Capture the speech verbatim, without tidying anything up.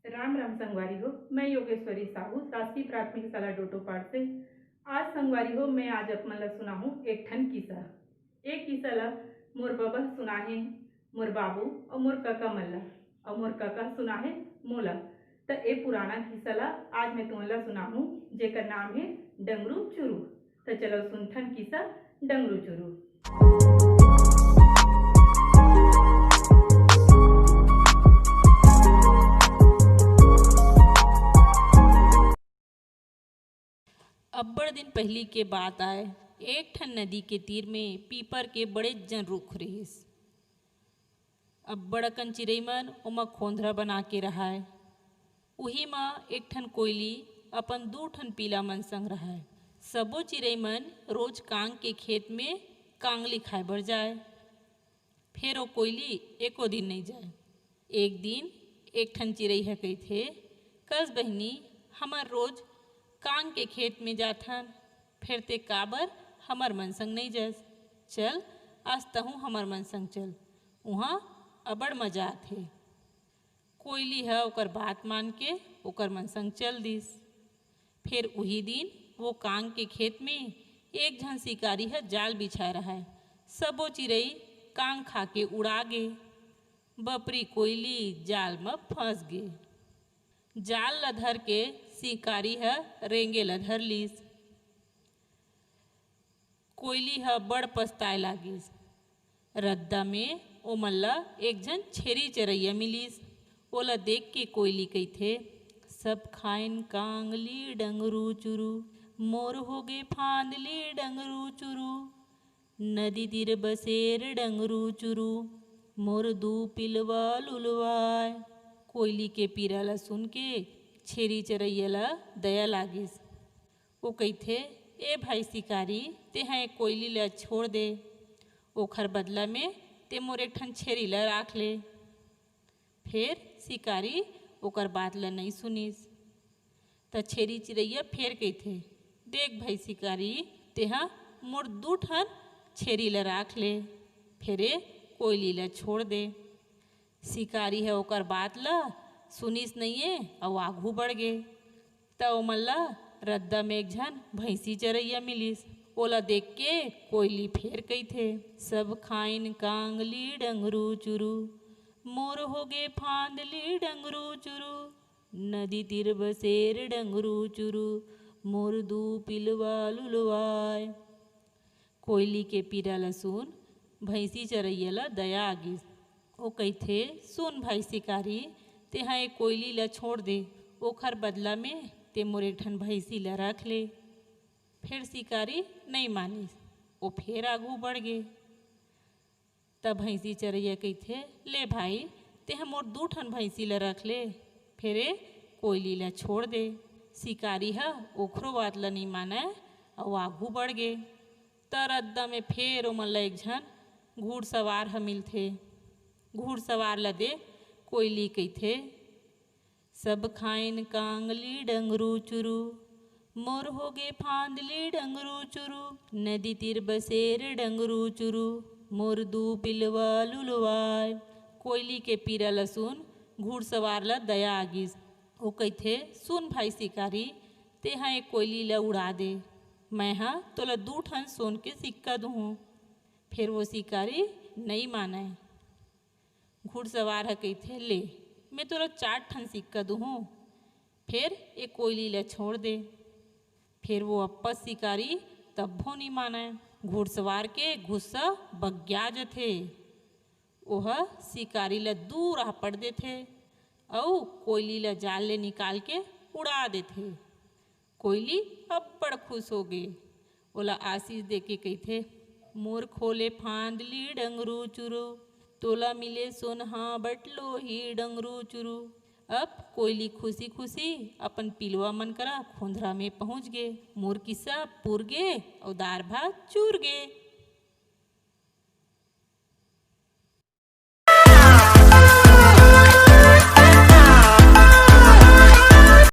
राम राम संगवारी हो, मैं योगेश्वरी साहू, शासकीय प्राथमिक शाला डोटोपाड़ से। आज संगवारी हो, मैं आज आप मन ला सुनाहूँ एक ठन किस्सा। ए किस्सा ला मोर बबा सुनाहे, मोर बाबू अउ मोर कका मन ला, अउ मोर कका सुनाहे मोला। त ए पुराना किस्सा ला आज मैं तुमन ला सुनाहूँ, जेकर नाम हे डंगरू चुरू। त चलो सुनथन किस्सा डंगरू चुरू। अब्बड़ दिन पहिली के बात आय, एक ठन नदी के तीर में पीपर के बड़े जन रुख रिहिस। अब्बड़ अकन चिरई मन ओमा खोंधरा बना के रहाय। उही म एक ठन कोइली अपन दू ठन पीला मन संग रहाय। सबो चिरई मन रोज कांग के खेत में कांगली खाए बर जाय। फेर ओ कोइली एको दिन नइ जाय। एक दिन एक ठन चिरई ह कहिथे, "कस बहिनी, हमर रोज कांग के खेत में जाथन, फेर ते काबर हमर मन संग नइ जस? चल, आज तहूँ हमर मन संग चल, उहाँ अबड़ मजा आथे।" कोइली ह ओकर बात मान के ओकर मन संग चल दिस। फेर उही दिन वो कांग के खेत में एक झन शिकारी ह जाल बिछाए रहय। सबो चिरई कांग खा के उड़ा गे। बपरी कोइली जाल म फंस गे। जाल ल धर के शिकारी ह रेंगे ल धर लिस। कोइली ह बड़ पछताए लागिस। रद्दा में ओमन ल एक झन छेरी चरइया मिलिस। ओला देख के कोइली कहिथे, "सब खाइन कांगली डंगरू चुरू, मोर होगे फांदली डंगरू चुरू, नदी तीर बसेर डंगरू चुरू, मोर दू पिलवा लुलवाय।" कोइली के पीरा ल सुन के छेरी चरइया ल दया लागिस। वो कहिथे, "ए भाई शिकारी, तेहा ए कोइली ल छोड़ दे, ओखर बदला में ते मोर एक ठन छेरी ल राख ले।" फेर शिकारी ओकर बात ल नइ सुनिस। त छेरी चिरइया फेर कहिथे, "देख भाई शिकारी, तेहा मोर दू ठन छेरी ल राख ले, फेर ए कोइली ल छोड़ दे।" शिकारी ह ओकर बात ल सुनिस नइये अउ आघू बढ़ गे। त ओमन ल रद्दा में एक झन भैंसी चरइया मिलिस। ओला देख के कोइली फेर कहिथे, "सब खाइन कांगली डंगरू चुरू, मोर होगे फांदली डंगरू चुरू, नदी तीर बसेर डंगरू चुरू, मोर दू पिलवा लुलवाय।" कोइली के पीरा ल सुन भैंसी चरइया ल दया आगिस। ओ कहिथे, "सुन भाई शिकारी, तेहा ए कोइली ल छोड़ दे, ओखर बदला में ते मोर एक ठन भैंसी ल रख ले।" फेर शिकारी नइ मानिस, ओ फेर आघू बढ़ गे। तब भैंसी चरइया कहिथे, "ले भाई, तेहा मोर दू ठन भैंसी ल रख ले, फेर ए कोइली ल छोड़ दे।" शिकारी ह ओखरो बात ल नइ मानय अउ आघू बढ़ गे। त रद्दा में फेर ओमन ल एक झन घुड़सवार ह मिलथे। घुड़सवार ल देख कोइली कहिथे, "सब खाइन कांगली डंगरू चुरू, मोर होगे फांदली डंगरू चुरू, नदी तीर बसेर डंगरू चुरू, मोर दू पिलवा लुलवाय।" कोइली के पीरा ल सुन घुड़सवार ल दया आगिस। ओ कहिथे, "सुन भाई शिकारी, तेहा ए कोइली ल उड़ा दे, मैं ह तोला दू ठन सोन के सिक्का दूहूँ।" फेर वो शिकारी नइ मानय। घुड़सवार ह कहिथे, "ले, मैं तोला चार ठन सिक्का दूहूँ, फेर ए कोइली ल छोड़ दे।" फेर वो अप्पस शिकारी तब्बो नइ मानय। घुड़सवार के गुस्सा बग्या जथे। ओह शिकारी ल दूर हापट देथे अउ कोइली ल जाल ले निकाल के उड़ा देथे। कोइली अब्बड़ खुश होगे। ओला आशीष देके कहिथे, "मोर खोले फांदली डंगरू चुरू, तोला मिले सोनहा बटलोही डंगरू चुरू।" अब कोइली खुशी खुशी अपन पिलवा मन करा खोंधरा में पहुंच गे। मोर किस्सा पुर गे अउ दार भात चूर गे।